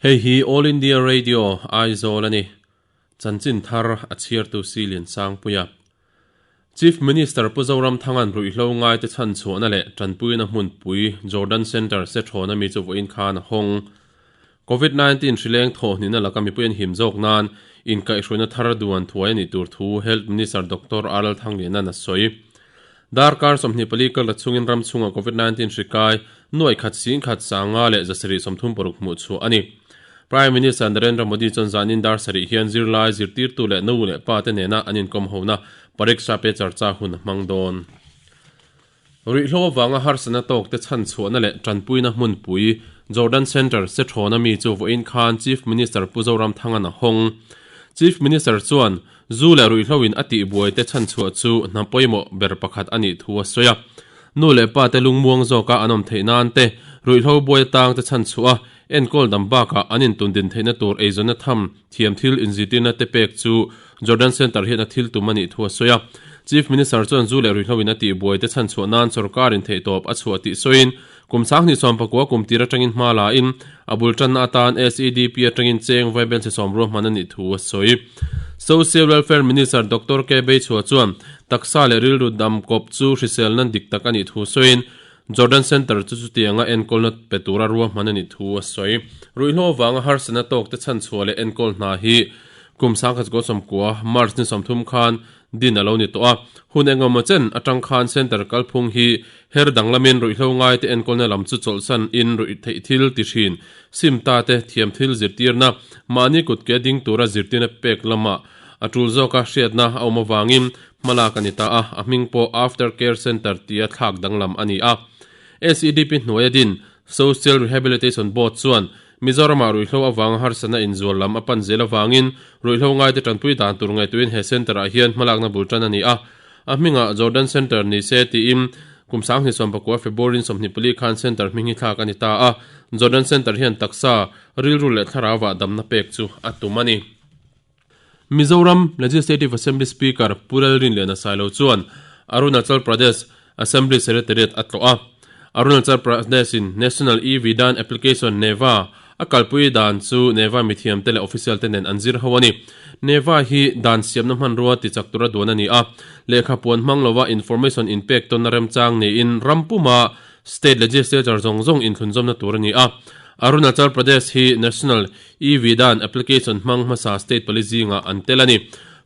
Hei hi All India Radio, Aizawl a ni. Chanchin thar a chhiartu Silian Sangpuia. Chief Minister Pu Zoramthanga'n ruihhlo ngaite chhanchhuahna leh tanpuina hmunpui Jordan Centre Sethawna mi chu vawiin khan a hawng. Covid 19 hrileng thawhhnihna laka mipui an him zawk nan inkaihhruaina thar duan thuai a nih tur thu Health Minister Doctor R Lalthangliana'n a sawi. Darkar 24 kal la chungin ram chhungah Covid 19 hri kai nuaih khat sing khat sanga leh zasarih 36 hmuh chhuah a ni. Prime Minister Narendra Modi chuan zanin dar sarih hian zirlai, zirtirtu leh nu leh pa te nena an inkawm hona Pariksha Pe Charcha hun a hmang dawn. Ruihhlo avanga harsatna tawk te chhanchhuahna leh tanpuina hmunpui Jordan Centre Sethawna mi chu vawiin khan Chief Minister Pu Zoramthanga'n a hawng. Chief Minister chuan Zu leh ruihhlo in a tihbuai te chhanchhuah chu hna pawimawh ber pakhat a nih thu a sawi a. Nu leh pa te lungmuang zawka an awm theih nan te, ruihhlo buai atang te chhanchhuah a, enkawl dam bakah an intundin theihna tur eizawnna tham thiam thil inzirtirna te pek chu Jordan Centre hian a thil tum a nih thu a sawi a. Chief Minister chuan zu leh ruihhlo in a tihbuai te chhanchhuah nan sorkar in theihtawp a chhuah tih sawiin kum sanghnih sawmpakua kum tir atangin hma la in a bul tanna atan SEDP atangin cheng vaibel chhe sawm ruahman a nih thu a sawi. Social Welfare Minister Doctor K Beichhua chuan taksa leh rilru dam kawp chu hriselna dik tak a nih thu sawiin Jordan Centre chu chutianga enkawlna pe tura ruahman a nih thu a sawi. Ruihhlo avanga harsatna tawkte chhanchhuah leh enkawl hna hi kum sangkhat kaw sawmkua March ni 30 khan din a lo ni tawh a. Hun engemaw chen atang khan centre kalphung hi her danglamin ruihhlo ngaite enkawlna lam chu chawlhsan in ruih theih thil ti thin sim ta te thiam thil zirtirna mahni kutke ding tura zirtirna pek lamah a tul zawka hriatna a awm avangin hmalak a ni ta a, a hming pawh After Care Centre tia thlak danglam a ni a. SEDP hnuaia din Social Rehabilitation Board chuan Mizoramah ruihhlo avanga harsatna inzual lam a pan zel avangin ruihhlo ngaite tanpui dan tur ngaihtuahin he centre-ah hian hmalakna bul tan a ni a. A hmingah Jordan Centre ni se tiin kum 2019 February 24 khan centre hming hi thlak a ni ta a. Jordan Centre hian taksa, rilru leh thlarauah damna pek chu a tum a ni. Mizoram Legislative Assembly Speaker Pu Lalrinliana Sailo chuan Arunachal Pradesh Assembly Secretariat a tlawh a. Arunachal Pradesh in National E-Vidhan Application, NEVA, a kalpui dan chu NEVA mithiamte leh official te nen an zir ho a ni. NEVA hi dan siamna hmanrua tichak tura duan a ni a. Lehkha puan hmang lova information inpek tawnna remchang niin ram puma State Legislature zawng zawng inthlunzawmna tur a ni a. Arunachal Pradesh hi National E-Vidhan Application hmang hmasa state pali zingah an tel a ni.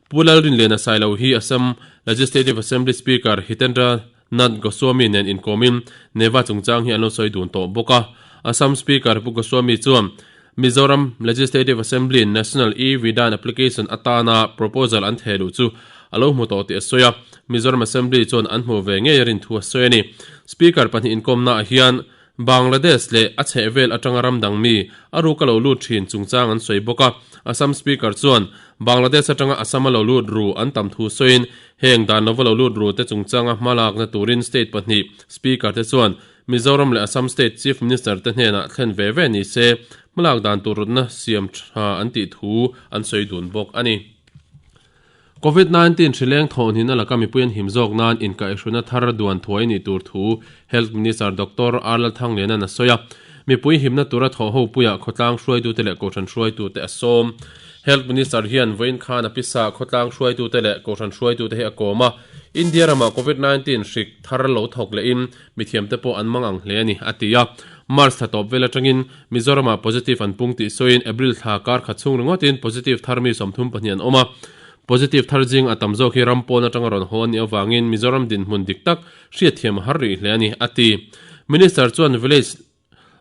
Pu Lalrinliana Sailo hi Assam Legislative Assembly Speaker Hitendra Nath Goswami nen inkawmin Neva chungchang hi an lo sawi dun tawh bawk a. Assam Speaker Pu Goswami chuan Mizoram Legislative Assembly in National E-Vidhan Application atana proposal an theh luh chu a lo hmu tawh tih a sawi a. Mizoram Assembly chuan an hmuh ve ngei a rin thu a sawi a ni. Speaker pahnih inkawmnaah hian Bangladesh leh a chhehvel atanga ram dang mi a ruk a lo lut thin chungchang an sawi bawk a. Assam Speaker chuan Bangladesh atanga Assam a lo lut ru an tam thu sawiin heng dan lova lo lut ru te chungchanga hmalakna turin state pahnih Speaker te chuan Mizoram leh Assam State Chief Minister te hnenah thlen ve ve ni se hmalak dan tur rawtna siam tha an tih thu an sawi dun bawk a ni. Covid 19 hrileng thawhhnihna laka mipui an him zawk nan inkaihhruna thar duan thuai nih tur thu Health Minister Doctor R Lalthangliana'n a sawi a. Mipui himna tura thawh ho puiah khawtlang hruaitute leh kohhran hruaitute a sawm. Health Minister hian vawiin khan a pisa khawtlang hruaitute leh kohhran hruaitute hi a kawm a. India ramah Covid 19 hrik thar lo thawk lehin mithiamte pawh an mang ang hle a ni, a ti a. March thla tawp vel atangin Mizoramah positive an pung tih sawiin April thla kar khat chhung ringawtin positive thar mi 32 an awm a. Positive thar zing a tam zawk hi ram pawn atanga rawn haw a nih avangin Mizoram dinhmun dik tak hriatthiam a har rih hle a ni, a ti. Minister chuan Village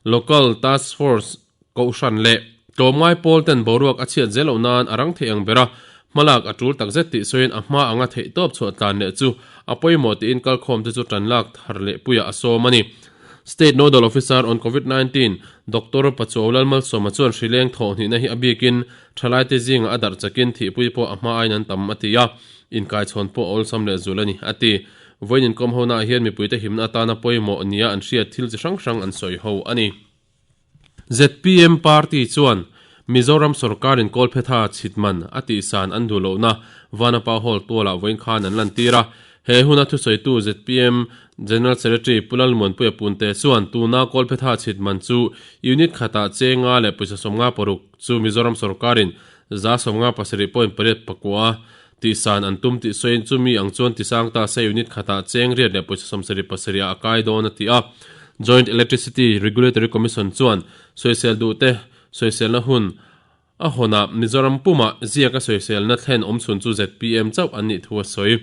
Local Task Force Kohhran leh tlawmngai pawl ten boruak a chhiat zel loh nan a rang thei ang ber a, hmalak a tul takzet tih sawiin a hma anga theihtawp chhuah tlan leh chu a pawimawh tiin kalkhawm te chu tan lak thar leh puiah a sawm a ni. State Nodal Officer on Covid 19 Doctor Pachuau Lalmalsawma chuan hrileng thawh hnihna hi a bikin thalaite zingah a darh chakin thihpui pawh a hma aiin an tam a ti a, inkaichhawn pawh a awlsam leh zul a ni, a ti. Vawiin inkawm honaah hian mipuite himna atana pawimawh nia an hriat thil chi hrang hrang an sawi ho a ni. Zpm party chuan Mizoram sorkarin Kawlphetha chhitman a tihsan an duh lohna Vanapa Hall tualah vawiin khan an lantir a. He huna thusawitu zpm General Secretary Pu Lalmuanpuia Punte chuan tuna Kawlphetha chhit man chu unit khatah chenga leh pawisa 56 chu Mizoram sorkarin 57.8 pakua tihsan an tum tih sawiin chumi ang chuan tisang ta se unit khatah cheng riat leh pawisa 77 ah a kai dawn a ti a. Joint Electricity Regulatory Commission chuan sawisel duhte sawiselna hun A hawnah Mizoram pumah ziaka sawiselna thlen awmchhun chu zpm chauh an nih thu a sawi.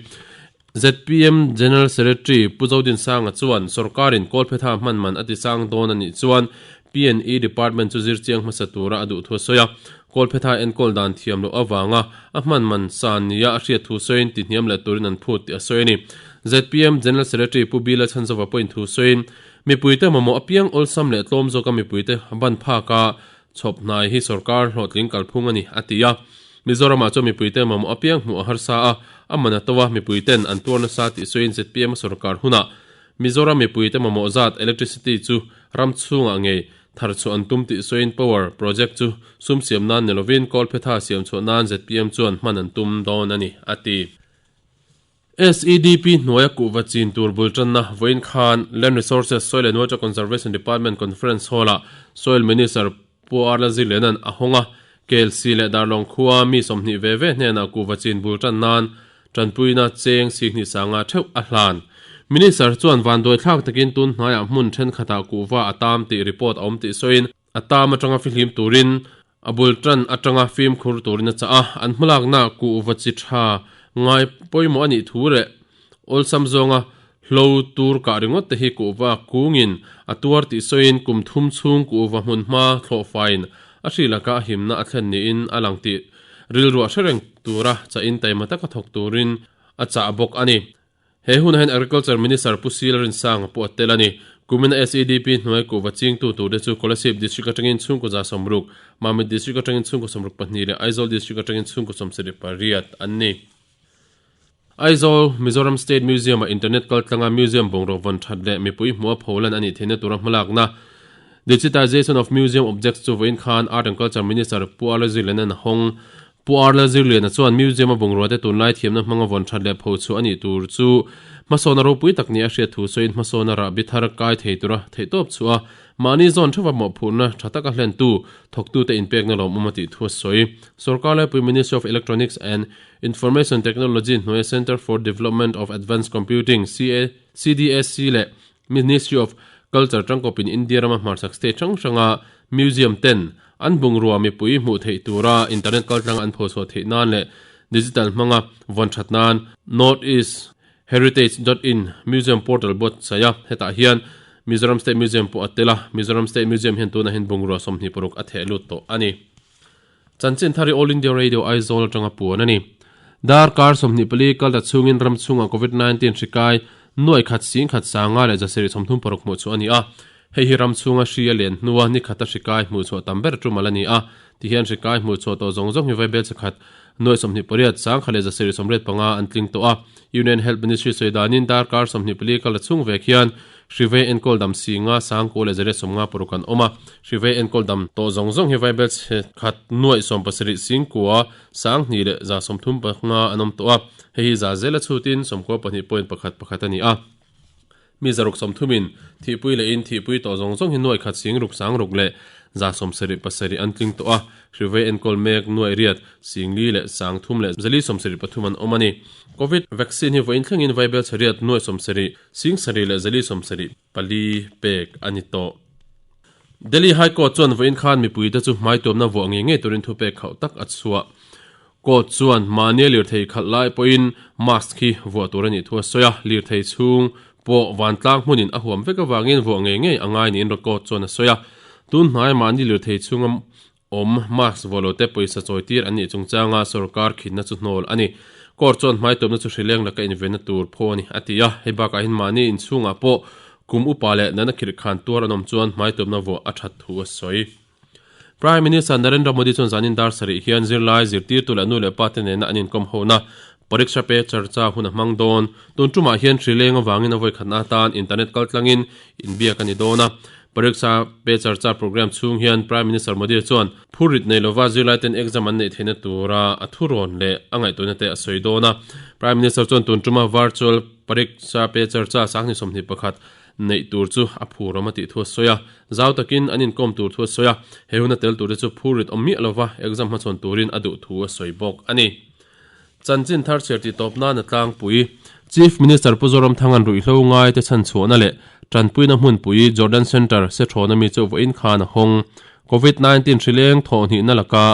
Zpm General Secretary Pu Zodinsanga chuan sorkarin Kawlphetha hman man a tisang dawn a nih chuan PNE Department chu zirchiang hmasa tura a duh thu a sawi a. Kawlphetha enkawl dan thiam loh avanga a hman man san nia a hriat thu sawiin tihniam leh turin an phut tih a sawi a ni. Zpm General Secretary Pu Bila Chhanzova pawhin thu sawiin mipuite mamawh apiang awlsam leh tlawm zawka mipuite ban phaka Chhawp hnai hi sorkar hlawhtling kalphung a ni, a ti a. Mizoramah chuan mipuite mamawh apiang hmuh a harsa a, a man a to a, mipuiten an tuar nasa tih sawiin zpm a sorkar hunah Mizoram mipuite mamawh zat electricity chu ram chhungah ngei thar chhuah an tum tih sawiin power project chu sum siam nan ni lovin kawlphetha siam chhuah nan zpm chuan hman an tum dawn a ni, a ti. SEDP hnuaia kuhva chin tur bul tanna vawiin khan Land Resources, Soil and Water Conservation Department Conference Hall-ah Soil Minister Pu R Lalzirliana'n a hawng a, KLC leh Darlawng khua mi 20 ve ve hnenah kuhva chin bul tan nan tanpuina cheng sihnih sanga theuh a hlan. Minister chuan vanduai thlak takin tun hnaiah hmun thenkhatah kuhva a tam tih report a awm tih sawiin a tam atanga fihlim turin A bul tan atanga fimkhur turin a chah a, an hmalakna kuhva chi tha ngai pawimawh a nih thu leh awlsam zawnga hlo tur kah ringawt te hi kuhva kungin a tuar tih sawiin kum thum chhung kuhva hmun hma thlawhfaiin a hri laka a himna a thlen niin a lang tih rilruah hre reng tura chahin taima taka thawk turin a chah bawk a ni. He hunah hian Agriculture Minister Pu Sil Rinsanga pawh a tel a ni. Kumina SEDP hnuai kuhva chingtu turte chu Kolasib District atangin chhungkaw 60, Mamit District atangin chhungkaw 62 leh Aizawl District atangin chhungkaw 78 an ni. Aizawl, Mizoram State Museum-ah Internet kaltlanga Museum bungraw vawn that leh mipui hmuha pholan a nih theihna tura hmalakna Digitization of Museum Objects chu vawiin khan Art and Culture Minister Pu Arla Zirliana'n a hawng. Pu Arla Zirliana chuan Museum-a bungruate tunlai thiamna hmanga vawn that leh pho chhuah a nih tur chu hmasawna ropui tak nia a hriat thu sawiin hmasawna rahbi thar kai thei tura theihtawp chhuah a, mahni zawn theuva mawhphurhna tha taka hlentu thawktute inpekna lawmawm a tih thu a sawi. Sorkar laipui Ministry of Electronics and Information Technology hnuaia Centre for Development of Advanced Computing, CDAC, leh Ministry of Culture tangkawpin India rama hmarchhak state hrang hranga museum ten an bungrua mipui hmuh theih tura internet kaltlang an phochhuah theih nan leh digital hmanga vawn that nan North East Heritage dot in museum portal buatsaih a, hetah hian Mizoram State Museum pawh a tel a, Mizoram State Museum hian tunah hian bungrua 26 a theh lut tawh a ni. Chanchin thar hi All India Radio Aizawl atanga puan a ni. Darkar 24 kal ta chhungin ram chhungah Covid 19 hri kai nuai khat sing khat sanga leh zasarih 36 hmuh chhuah a ni a. Hei hi ram chhunga hri a len hnua ni khata hri kai hmuh chhuah tam ber tum al a ni a. Tihian hri kai hmuh chhuah tawh zawng zawng hi vaibel chakhat nuai 28 sang khat leh 785 an tling tawh a. Union Health Ministry sawi danin darkar 24 kal ta chhung vek hian Hrivei enkawl dam si nga sang kaw leh zariat 56 an awm a. Hrivei enkawl dam tawh zawng zawng hi vaibel chhe khat nuaih 70 singkua sang hnih leh 35 an awm tawh a. Hei hi za zela chhutin 92 point pakhat pakhat a ni a. Mi zaruk sawmthumin thihpui leh in thihpui tawh zawng zawng hi nuaih khat sing ruk sang ruk leh 77 an tling tawh a. Hrivei enkawl mek nuaih riat singli leh sang thum leh 473 an awm a ni. Covid vaccine hi vawiin thlengin vaibel chhe riat nuaih 70 Singsarih leh Zali 74 pek a ni tawh. Delhi High Court chuan vawiin khan mipuite chu hmaituamna vuah ngei ngei turin thupek khauh tak a chhuah. Court chuan mahnia lirthei khalh lai pawhin mask hi vuah tur a nih thu a sawi a, lirthei chhung pawh vantlang hmunin a huam vek avangin vuah ngei ngei a ngai niin court chuan a sawi a. Tun hnai mahni lirthei chhunga awm mask vuah lo te pawisa chawi tir an nih chungchanga sorkar khinna chu hnawl a ni. Court chuan hmaituamna chu hrileng laka invenna tur phaw a ni, a ti a. Hei bakah hian mahni inchhungah pawh kum upa leh natna khirh khan tuar an awm chuan hmaituamna vuah a that thu a sawi. Prime Minister Narendra Modi chuan zanin dar sarih hian zirlai, zirtirtu leh nu leh pa te nena an inkawm hona Pariksha Pe Charcha hun a hmang dawn. Tun tumah hian hrileng avangin a vawikhatna atan internet kaltlangin inbiak a ni dawn a. Pariksha Pe Charcha programme chhung hian Prime Minister Modi chuan phurrit nei lova zirlaiten exam an neih theihna tura a thurawn leh a ngaihtuahna te a sawi dawn a. Prime Minister chuan tun tuma virtual. Pariksha Pe Charcha 2021 neih tur chu a phur awm a tih thu a sawi a. Zau takin an inkawm tur thu a sawi a, he huna tel turte chu phurrit awm miah lova exam hmachhawn turin a duh thu a sawi bawk a ni. Chanchin thar chhiar tih tawp nan a tlangpui. Chief Minister Pu Zoramthanga'n ruihhlo ngaite chhanchhuahna leh tanpuina hmunpui Jordan Centre Sethrawna mi chu vawiin khan a hawng. Covid 19 hrileng thawhhnihna laka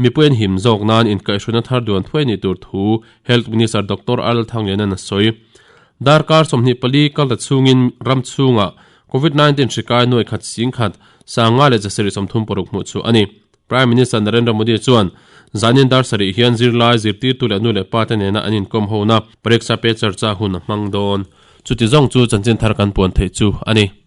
mipui an him zawk nan inkaihhruaina thar duan thuai nih tur thu Health Minister Doctor Al Thangliana'n a sawi. Darkar 24 kal ta chhungin ram chhungah Covid 19 hri kai nuai khat sing khat 5,736 hmuh chu a ni. Prime Minister Narendra Modi chuan zanin dar sarih hian zirlai zirtirtu leh nu leh pa te nena an inkawm hona Pariksha Pe Charcha hun a hmang dawn. Chuti zawng chu chanchin thar kan puan theih chu a ni.